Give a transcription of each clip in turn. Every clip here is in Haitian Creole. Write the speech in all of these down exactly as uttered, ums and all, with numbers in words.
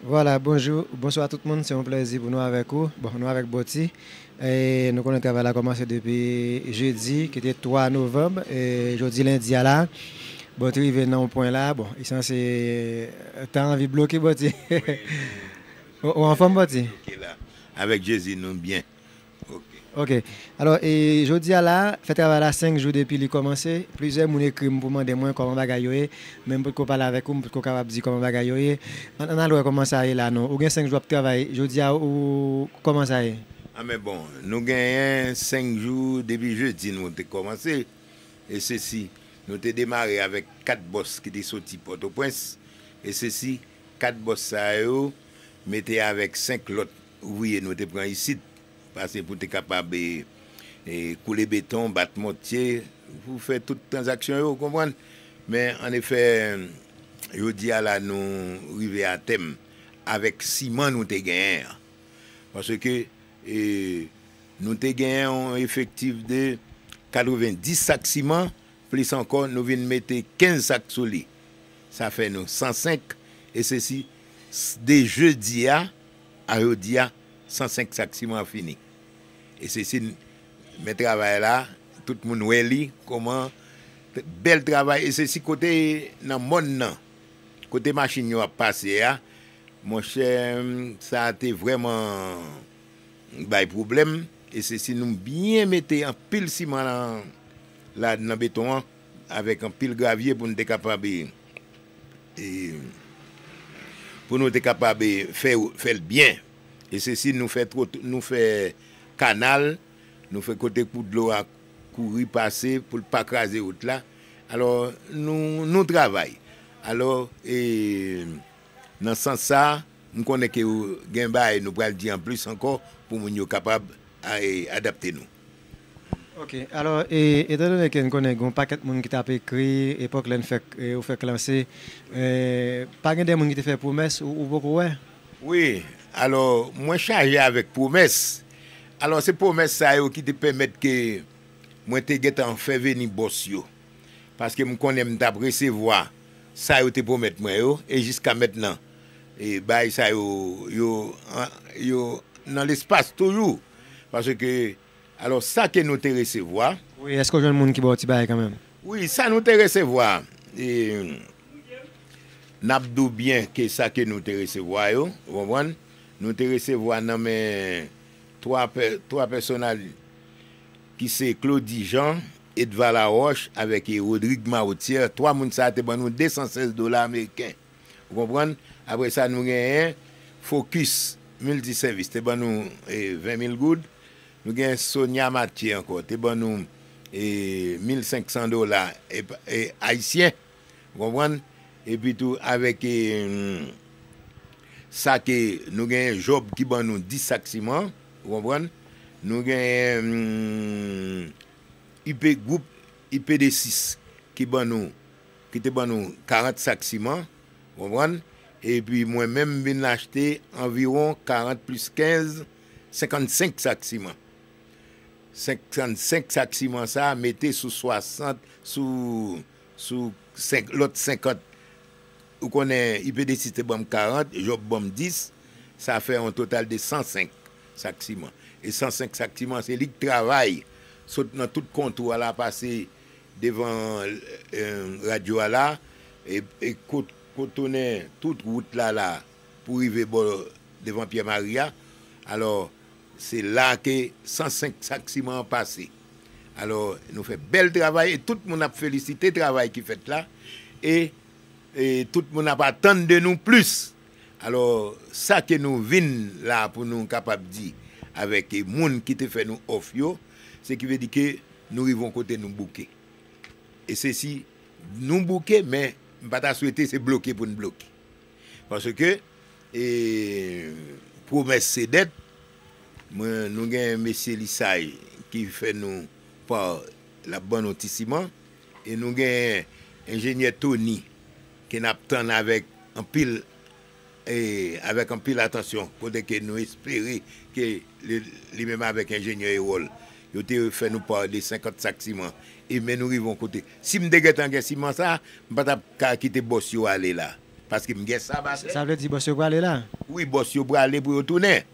Vwala, bonjou, bonswa tout moun, se yon plèzi pou nou avèk ou. Bon, nou avèk Bòti. E nou konnen travay la kòmanse depi jedi, ki te twa novanm. E jodi lendi a la, Bòti rive nan yon pwen la. Bon, li sanse ta anvi bloke Bòti. Ou, ou anfòm, Bòti? Ok la. Avèk Jezi, nou byen. Ok. Ok. Alò, e, jodi a la, fè travay la senk jou depi li kòmanse. Plizyè moun ekri m pou mande mwen kòman bagay yo ye. Men m potko pale avèk ou, m potko kapab di kòman bagay yo ye. Ann, ann al wè kòman sa ye la non. Ou gen senk jou ap travay. Jodi a, ou, kòman sa ye? A, men bon, nou genyen senk jou depi jedi nou te kòmanse. E sesi, nou te demare avèk kat bòs ki te soti Pòtoprens. E sesi, kat bòs sa yo mete avèk senk lòt ouvriye nou te pran isit, pase pou te kapab, e, e, koule beton, bat mòtye, pou fè tout tranzaksyon yo, ou konprann? Men, annefè, jodi a la, nou rive a tèm avèk siman nou te genyen an. Paske, e, nou te genyen yon efektif de katrevenndis sak siman, plis ankò, nou vin mete kenz sak sou li. Sa fè nou san senk, e sesi, s-, de jedi a, a jodi a, san senk sak siman fini. E sesi, men travay la, tout moun wè li, kòman, bèl travay, e sesi kote nan mòn nan, kote machin yo ap pase a, monchè, sa te vrèman bay pwoblèm, e sesi nou byen mete anpil siman nan, la, nan beton an, avèk anpil gravye pou nou te kapab, e, e, pou nou te kapab, e, fè, fè l byen. E sesi nou fè twot-, nou fè kanal, nou fè kote pou dlo a kouri pase, pou l pa kraze wout la. Alò, nou, nou travay. Alò, e, nan sans sa, m konnen ke gen bagay nou pral di anplis ankò pou moun yo kapab a, e, adapte nou. Ok, alò, e, etandone ke n konnen gen yon pakèt moun ki t ap ekri, epòk lè n fèk, e, ou fèk lanse, e, pa gen de moun ki te fè pwomès, ou, ou poko wè? Wi, alò, mwen chaje avèk pwomès. Alò, se pwomès sa yo ki te pèmèt ke mwen te gentan fè vini bòs yo. Paske m konnen m t ap resevwa sa yo te pwomèt mwen yo, e jiska mentnan, e bagay sa yo, yo, an, yo nan lespas toujou. Paske, alò, sa ke nou te resevwa. Wi, èske w jwenn moun ki ba w ti bagay kanmenm? Wi, sa nou te resevwa, e, n ap di w byen ke sa ke nou te resevwa yo, ou konprann? Nou te resevwa nan men twa pè-, twa pèsonaj ki se Claudy Jean, Edva Laroche avèk, e, Rodrigue Marotier. Twa moun sa a te ban nou de san sèz dola ameriken. Ou konprann? Apre sa, nou genyen Focus Multiservice, te ban nou, e, ven mil goud. Nou gen Sonia Mathieu ankò, te ban nou, e, mil senk san dola, e, e, ayisyen. Ou konprann? Epi tou, avèk, e, sa ke nou genyen Job ki ban nou dis sak siman, ou konprann? Nou genyen, mm, I P, gwoup I P D sis ki ban nou, ki te ban nou karant sak siman, ou konprann? Epi mwen menm, m vin achte anviwon karant plis kenz, senkannsenk sak siman. Senkannsenk sak siman sa a mete sou swasant, sou, sou senk, lòt senkant. Ou konnen I P D sis te ban m karant, Job ban m dis, sa fè yon total de san senk sak siman. E san senk sak siman, se li k travay, sot nan tout kontwa la, pase devan, e, radyo a la, e, e kot, kontounen tout wout la la, pou rive bò devan Pyè Mari a. Alò, se la ke san senk sak siman an pase. Alò, nou fè bèl travay e tout moun ap felisite travay ki fèt la. E, e tout moun ap atann de nou plis. Alò, sa ke nou vin la pou nou kapab di avèk, e, moun ki te fè nou òf yo, se ki vle di ke nou rive yon kote nou bouke. E se si nou bouke, men m pa ta swete se bloke pou n bloke. Paske, e, pwomès se dèt. Mwen, nou gen mesye Lisay ki fè nou pa l ap ban nou ti siman. E nou gen enjenyè Tony ke n ap tann avèk anpil, e, avèk anpil atansyon, kote ke nou espere ke li, li menm avèk enjenyè Erol, yo te fè nou pa de senkant sak siman. E men nou rive yon kote. Si m te gentan gen siman sa, m pa t ap ka kite bòs yo ale la. Paske m gen sa batè. Sa vle di bòs yo prale la? Wi, bòs yo prale pou yo tounen.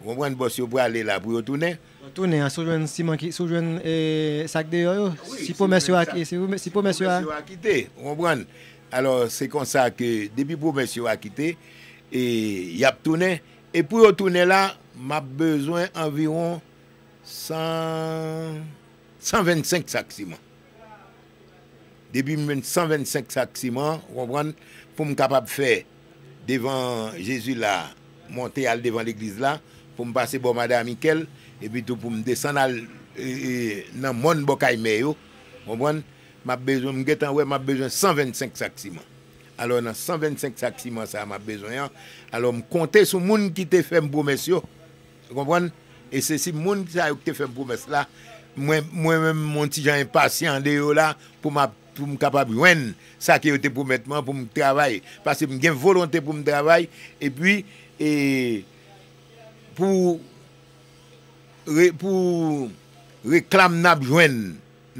Ou konprann, bòs yo prale la pou yo tounen. Tounen an, si w jwenn siman ki, si w jwenn e, sak deyò yo, si pwomès yo a, si pwomès yo a. Pwomès yo a kite, ou konprann. Alò, se konsa ke depi pwomès yo a kite, e, y ap tounen. E pou yo tounen la, m ap bezwen anviwon san, san vennsenk sak siman. Depi m jwenn san vennsenk sak siman, ou konprann, pou m kapab fè devan Jezi la, monte al devan legliz la, pou m pase bò Madan Amikèl, epi tou pou m desann al e, e, nan mòn bò kay mè yo, ou konprann, m ap bezwen, m gentan wè, m ap bezwen san vennsenk sak siman. Alò, nan san vennsenk sak siman sa a m ap bezwen an, alò, m konte sou moun ki te fè m pwomès yo, ou konprann? E se si moun sa yo ki te fè m pwomès la, mwen, mwen menm, m on ti jan enpasyan de yo la, pou m ap, pou m kapab jwenn sa ke yo te pwomèt mwen, pou m travay. Paske m gen volonte pou m travay, epi, e, pou, re, pou reklam n ap jwenn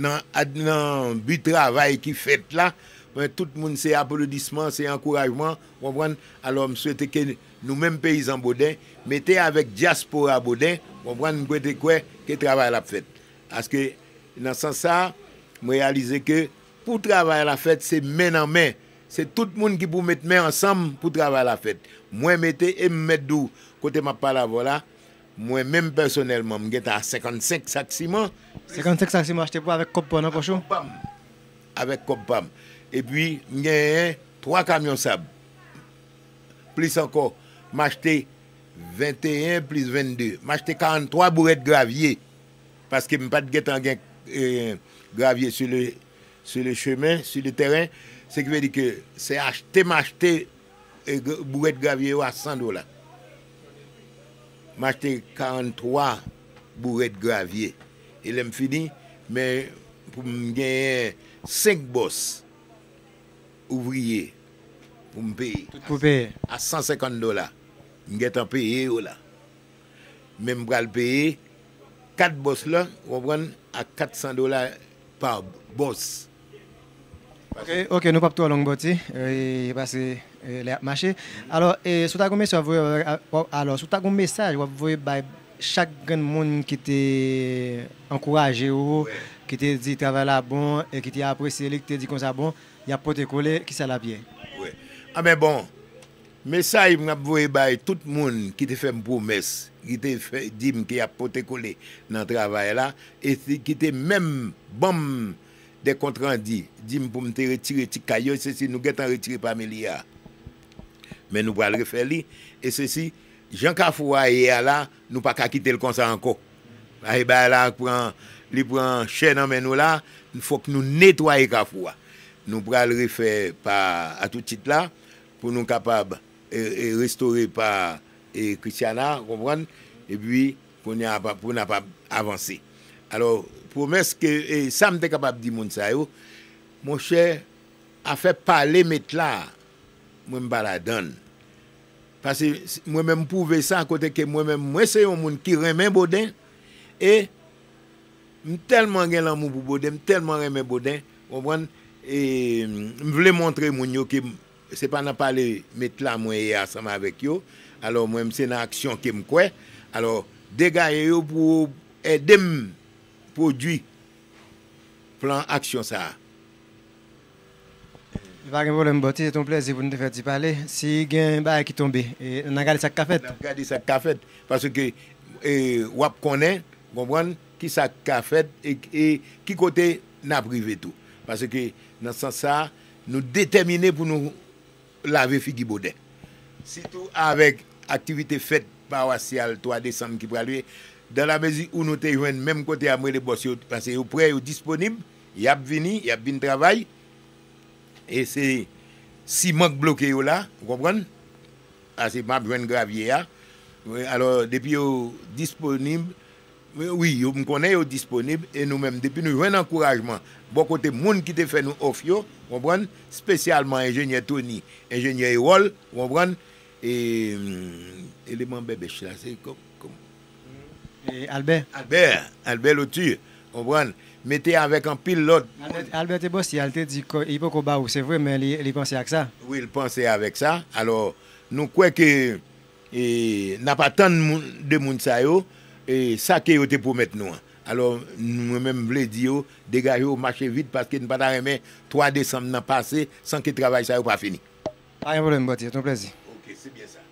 nan, ad, nan bi travay ki fèt la, men tout moun se aplodisman, se ankourajman, ou konprann? Alò, m swete ke nou menm peyizan Boden, mete avèk dyaspora Boden, ou konprann, m kwete kwè ke travay la ap fèt. Paske, nan sans sa, m reyalize ke pou travay la fèt, se men nan men. Se tout moun ki pou met men ansanm pou travay la fèt. Mwen mete e m mèt di w, kote m ap pale avè w la, mwen menm pèsonèlman, m gentan a senkannsenk sak siman. Senkannsenk sak siman achte pou avèk kòb pa w nan pòch ou? Avèk kòb pa m. Epi, m genyen twa kamyon sab. Plis ankò, m achte venteyen plis vennde. M achte karanntwa bourèt gravye. Paske m pa t gentan gen e, gravye sou le, sou le chemen, sou le tèren. Se ki vle di ke se achte m achte e, gr- bourèt gravye yo a san dola. M achte karanntwa bourèt gravye. E lè m fini, men pou m genyen senk bòs ouvriye pou m peye. Tout pou peye. A san senkant dola. M gentan peye yo la. Men m pral peye kat bòs la, ou konprann, a kat san dola pa bòs. Ok, ok, nou p ap twò long, Bòti. E, paske e, lè ap mache. Alò, e, si w ta gen yon mesaj w ap voye, a- a- alò, si w ta gen yon mesaj w ap voye bay chak grenn moun ki te ankouraje w, ki te di travay la bon, e ki te apresye li, ki te di konsa bon, y ap pote kole, kisa l ap ye? Wi. Anben bon, mesaj m ap voye bay tout moun ki te fè m pwomès, ki te fè, di m ke y ap pote kole nan travay la, e si- ki te menm ban m de kontrandi, di m pou m te retire ti kay yo, se si nou gentan retire pamilye a. Men nou pral refè li, e se si jan Kafou a ye a la, nou pa ka kite l konsa ankò. Ay, bagay la pran, li pran chè nan men nou la, fòk nou netwaye Kafou a. Nou pral refè pa Atoutit la, pou nou kapab e, e, restore pa e, Christiana, ou konprann? Epi, kounye a, pa- pou n ap avanse. Alò, pwomès ke, e, sa m te kapab di moun sa yo, monchè, afè pale met la, mwen m pa ladann. Paske s- mwen menm m pwouve sa, kote ke mwen menm, mwen se yon moun ki renmen Boden, e m tèlman gen lanmou pou Boden, m tèlman renmen Boden, ou konprann? E m vle montre moun yo ke m- se pa nan pale met la mwen ye ansanm avèk yo. Alò, mwen, m se nan aksyon ke m kwè. Alò, degaye yo pou ede m pwodui plan aksyon sa a. Pa gen pwoblèm, Bòti, se te yon plèzi pou n te fè ti pale. Si gen bagay ki tonbe, e, n a gade sa k ka fèt. N ap gade sa k ka fèt. Paske e, w ap konnen, konprann, ki sa k ka fèt e, e ki kote n ap rive tou. Paske nan sans sa a, nou detèmine pou nou lave figi Boden. Sitou avèk aktivite fèt pawasyal twa desanm ki pral rive, dan la mezi ou nou te jwenn menm kote a, m rele bòs yo, paske yo prè, yo disponib, y ap vini, y ap vin travay. E se siman k bloke yo la, ou konprann? Paske m ap jwenn gravye a. Alò, depi yo disponib, wi, yo, m konnen yo disponib, e nou menm, depi nou jwenn ankourajman bò kote moun ki te fè nou òf yo, konprann, espesyalman enjenyè Tony, enjenyè Erol, ou konprann, e, mm, eleman bèbèch la, se kòm, kòm, E Albè. Albè, Albè Lotur, Konprann? Mete avèk anpil lòt. Albert Ebossial te di ke li poko ba ou, se vre, men li, li panse ak sa. Wi, l panse avèk sa. Alò, nou kwè ke e, n ap atann moun, de moun sa yo, e, sa ke yo te pwomèt nou an. Alò, mwen menm vle di yo, degaje yo, mache vit, paske n pa ta renmen twa desanm nan pase san ke travay sa yo pa fini. Pa gen pwoblèm, Bòtyè, se yon plèzi. Ok, se byen sa.